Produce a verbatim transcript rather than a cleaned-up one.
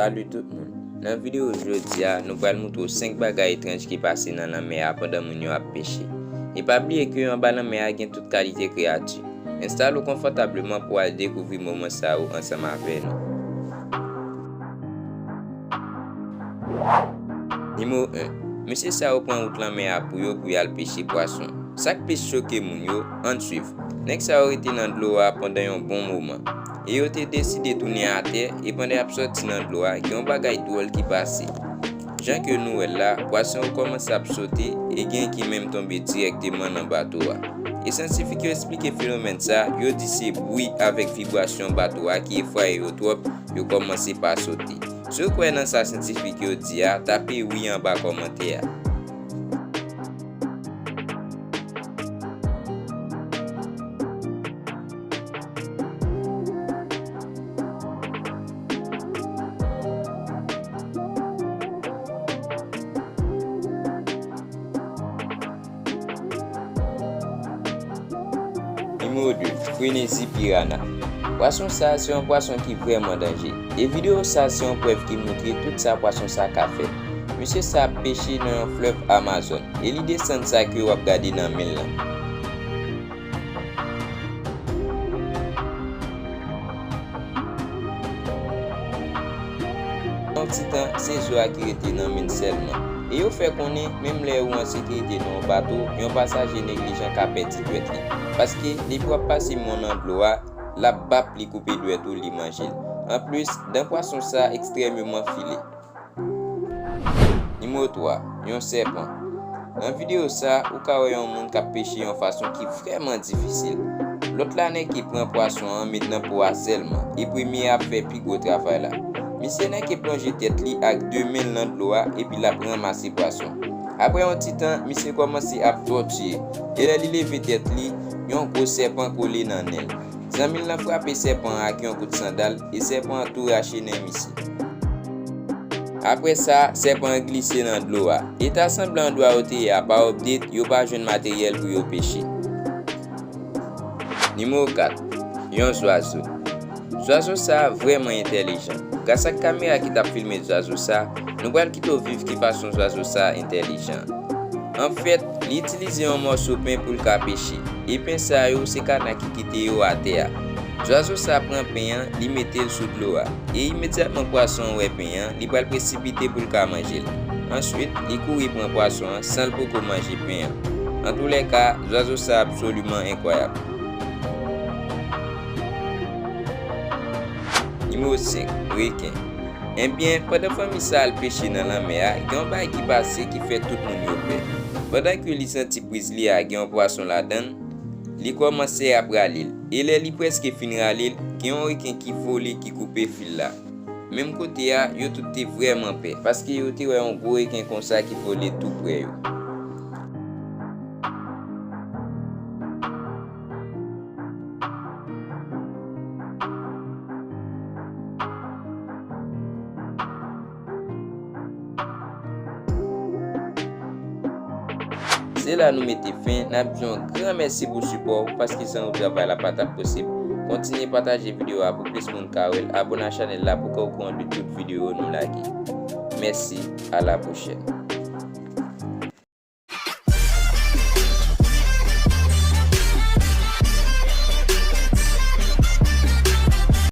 Salut tout moun. Nan videyo jodi a, nou pral moutre w senk bagay etranj ki pase nan lanmè a pandan moun yo ap peche. E pa bliye ke anba lanmè a gen tout kalite kreyati. Enstale w konfòtableman pou w al dekouvri moman sa yo ansanm avè nou. Nimewo en. Mesye sa yo pran wout lanmè a pou yo pou y al peche pwason. Sa k plis choke moun yo, ann swiv. Nèg sa yo rete nan dlo a pandan yon bon moman. E yo te deside tounen atè, e pandan y ap sòti nan dlo a, gen yon bagay dwòl ki pase. Jan ke nou wè l la, pwason yo kòmanse ap sote, e gen ki menm tonbe dirèkteman nan bato a. E syantifik yo eksplike fenomèn sa, yo di se bwi avèk vibrasyon bato a ki efwaye yo twòp, yo kòmanse pa sote. Si w kwè nan sa syantifik yo di a, tape wi anba kòmantè a. Nimewo de, frenezi pirana. Pwason sa a se yon pwason ki vrèman danje. E videyo sa a se yon prèv ki moutre tout sa pwason sa a ka fè. Mesye sa a ap peche nan yon flèv Amazòn. E li desann sa ke w ap gade nan men l lan. Yon ti tan, se zo a ki rete nan men l sèlman. E yo fè konnen, menm lè ou an sekirite nan yon bato, yon pasaje neglijan ka pèdi dwèt li. Paske, depi w ap pase men w nan dlo a, l ap bap li koupe dwèt ou, li manje l. Anplis, dan pwason sa a ekstrèmeman file. Nimewo twa, yon sèpan. Nan videyo sa, ou ka wè yon moun k ap peche yon fason ki vrèman difisil. Lòt la nèke pran pwason an met nan po a sèlman, e premye a ap fè pi gwo travay la. Misye nèke plonje tèt li ak de men l nan dlo a, epi l ap ranmase pwason. Apre yon ti tan, misye kòmanse ap tòtiye. E lè li leve tèt li, yon gwo sèpan kole nan nen l. Zanmi l lan frape sèpan an ak yon kout sandal, e sèpan an tou rache nen misye. Apre sa, sèpan an glise nan dlo a. Eta sanblan andwa yo te ye a pa update, yo pa jwenn materyèl pou yo peche. Nimewo kat, yon zwazo. Zwazo sa a vrèman entèlijan. Gras ak kamera ki t ap filme zwazo sa, nou pral kite w viv ki fason zwazo sa a entèlijan. Anfèt, li itilize yon mòso pen pou l ka peche. E pen sa yo, se kana ki kite yo atè a. Zwazo sa a pran pen an, li mete l sou dlo a. E imedyatman pwason an wè pen an, li pral presipite pou l ka manje l. Answit, li kouri pran pwason an san l poko manje pen an. Antoulèka, zwazo sa a absoliman enkwayab. Nimewo senk, reken. Ebyen, pandan fanmi sa a al peche nan lanmè a, gen yon bagay ki pase ki fè tout moun yo pè. Pandan ke li santi priz li a gen yon pwason ladan l, li kòmanse ap rale l. E lè li prèske fin rale l, gen yon reken ki vole ki koupe fil la. Menm kote a, yo tout te vrèman pè, paske yo te wè yon gwo reken konsa ki vole tou prè yo. Se la nou mete fen, n ap di yon gran mèsi pou sipò w, paske san ou travay la pa t ap posib. Kontinye pataje videyo a pou plis moun ka wè l, abone a chanèl la pou w ka okouran de tout videyo nou lage. Mèsi, a la pwochèn.